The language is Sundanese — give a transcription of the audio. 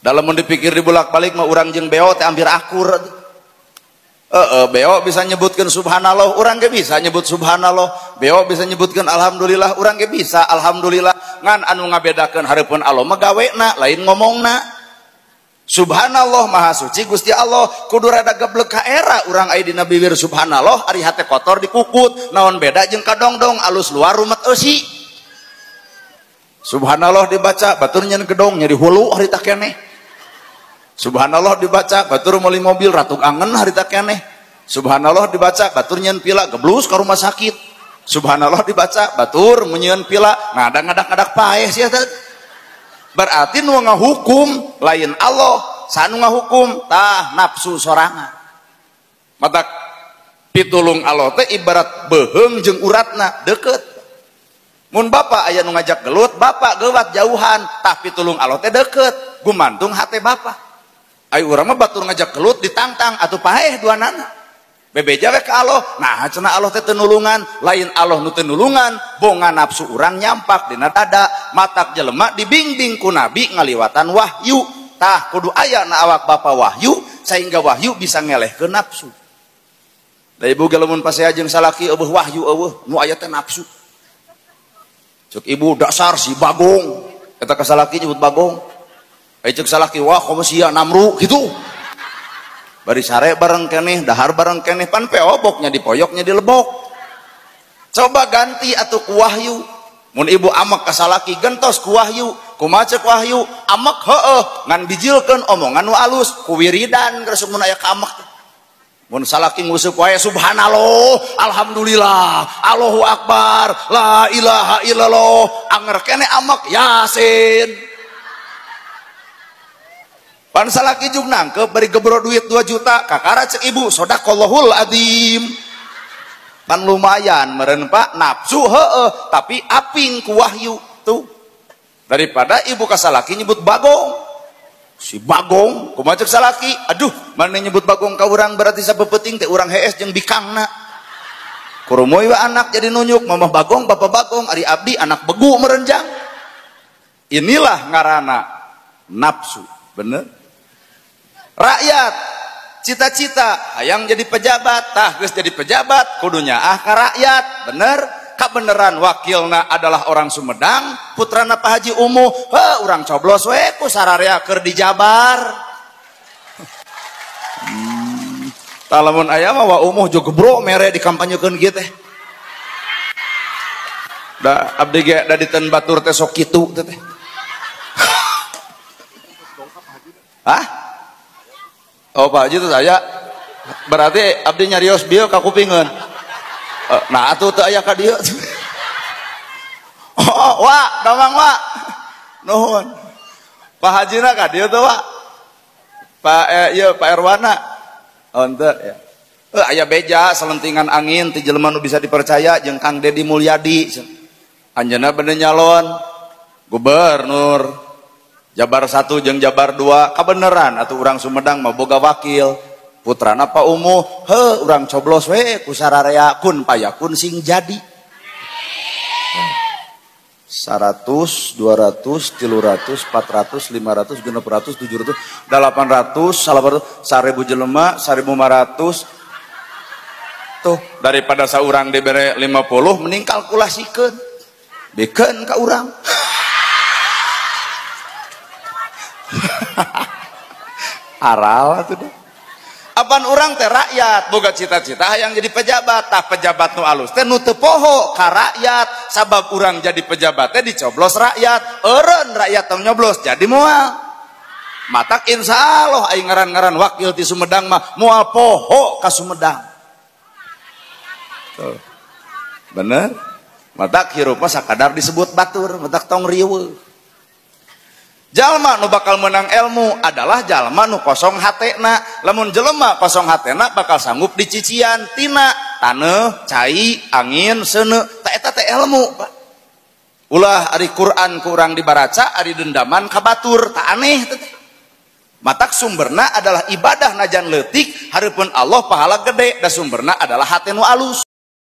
Dalam mun dipikir dibulak-balik mah urang jeung beo teh hampir akur. Beo bisa nyebutkeun subhanallah, urang ge bisa nyebut subhanallah. Beo bisa nyebutkeun alhamdulillah, urang ge bisa alhamdulillah. Ngan anu ngabedakeun hareupeun Allah mah gawena, lain ngomongna. Subhanallah maha suci Gusti Allah, kudu rada geblek ka era urang aya dina bibir subhanallah, ari hate kotor dikukut, naon beda jeung kadongdong alus luar rumet eusi. Subhanallah dibaca batur nyen gedong nyeri hulu harita keneh. Subhanallah dibaca batur meuli mobil ratuk angen harita keneh. Subhanallah dibaca batur nyen pila geblus ka rumah sakit. Subhanallah dibaca batur menyeun pila ngadak-ngadak-ngadak paeh sia teh. Berarti nu ngahukum lain Allah, sanu ngahukum tah nafsu sorangan. Matak pitulung Allah teh ibarat beuheung jeung uratna deukeut. Mun bapak aya nu ngajak gelut, bapak gewat jauhan, tah pitulung Allah teh deukeut, gumantung hate bapak. Ayo urang mah batur ngajak gelut ditantang atuh paeh duanana. Bebeja we ka Allah, nah cenah Allah teh teu nulungan, lain Allah nu teu nulungan, bonga nafsu urang nyampak dina dada, matak jelema dibimbing ku nabi ngaliwatan wahyu. Tah kudu aya na awak bapa wahyu sehingga wahyu bisa ngelehkeun nafsu. Da ibu ge lamun pasea jeung salaki eueuh wahyu eueuh, nu aya teh nafsu. Cek ibu dasar si bagong, eta ka salaki nyebut bagong. Ai cek salaki wah komo sia namru gitu. Bari sare bareng keneh, dahar bareng keneh, pan peoboknya dipoyoknya dilebok. Coba ganti atuh ku wahyu. Mun ibu amek ka salaki gentos ku wahyu, kumaha cek wahyu, amek heueuh ngan bijilkeun omongan nu alus, ku wiridan geus mun aya ka amek. Mun salaki nguseup wae subhanallah, alhamdulillah, Allahu akbar, la ilaha illallah, anger keneh amek yasin. Pan salaki jug nangkep bari gebro duit 2 juta, kakara cek ibu sodaqallahul adzim. Pan lumayan meureun Pak, nafsu heueuh tapi aping ku wahyu tuh. Daripada ibu ka salaki nyebut bagong. Si bagong kumaha cek salaki, aduh mana nyebut bagong ka urang berarti sapeupeting teh urang hees jeung bikangna. Kurumoy we anak jadi nunjuk mamah bagong bapak bagong ari abdi anak begu merenjang. Inilah ngarana nafsu, bener? Rakyat cita-cita hayang jadi pejabat, tah geus jadi pejabat kudunya ah ka rakyat, bener? Kabeneran wakilna adalah orang Sumedang, putrana Pak Haji Umuh, heuh urang coblos we ku sararea keur dijabar. Tah lamun aya mah wa Umuh jo gebro mere dikampanyekeun kieu teh. Da abdi ge da diteun batur teh sok kitu teh. Hah? Oh Pak Haji itu saya berarti abdi nyarios bieu ka kupingeun. Nah atuh teu aya ka dieu. Oh, wa, damang wa. Nuhun. Pak Hajina ka dieu teu, Pak? Pak ieu Pak Erwana. Oh henteu ya. Aya beja selentingan angin ti jelema nu bisa dipercaya jeung Kang Dedi Mulyadi. Anjeunna bener nyalon gubernur. Jabar 1 jeung Jabar 2 kabeneran atuh urang Sumedang mah boga wakil putrana Pak Umuh, heuh urang coblos we ku sararea kun payakun sing jadi. 100, 200, 300, 400, 500, 600, 700, 800, 900, 1000 jelema, 1500. Tuh daripada saurang dibere 50 mending kalkulasikeun. Bikeun ka urang. Aral atuh deh. Apan urang teh rakyat boga cita-cita hayang jadi pejabat, tah pejabat nu alus teh nu teu poho ka rakyat, sabab urang jadi pejabat teh dicoblos rakyat, eureun rakyat tong nyoblos jadi moal. Matak insyaallah aing ngaran-ngaran wakil ti Sumedang mah moal poho ka Sumedang. Tuh. Bener? Matak hirup mah sakadar disebut batur, matak tong riweuh. Jalma nu bakal menang ilmu adalah jalma nu kosong hatena. Lamun jelema kosong hatena bakal sanggup dicician tina taneuh, cai, angin, seuneu. Ta eta teh ilmu, Pak. Ulah ari Quran ku urang dibaraca, ari dendaman ka batur, ta aneh teh. Matak sumberna adalah ibadah najan leutik, hareupeun Allah pahala gede, da sumberna adalah hate nu alus.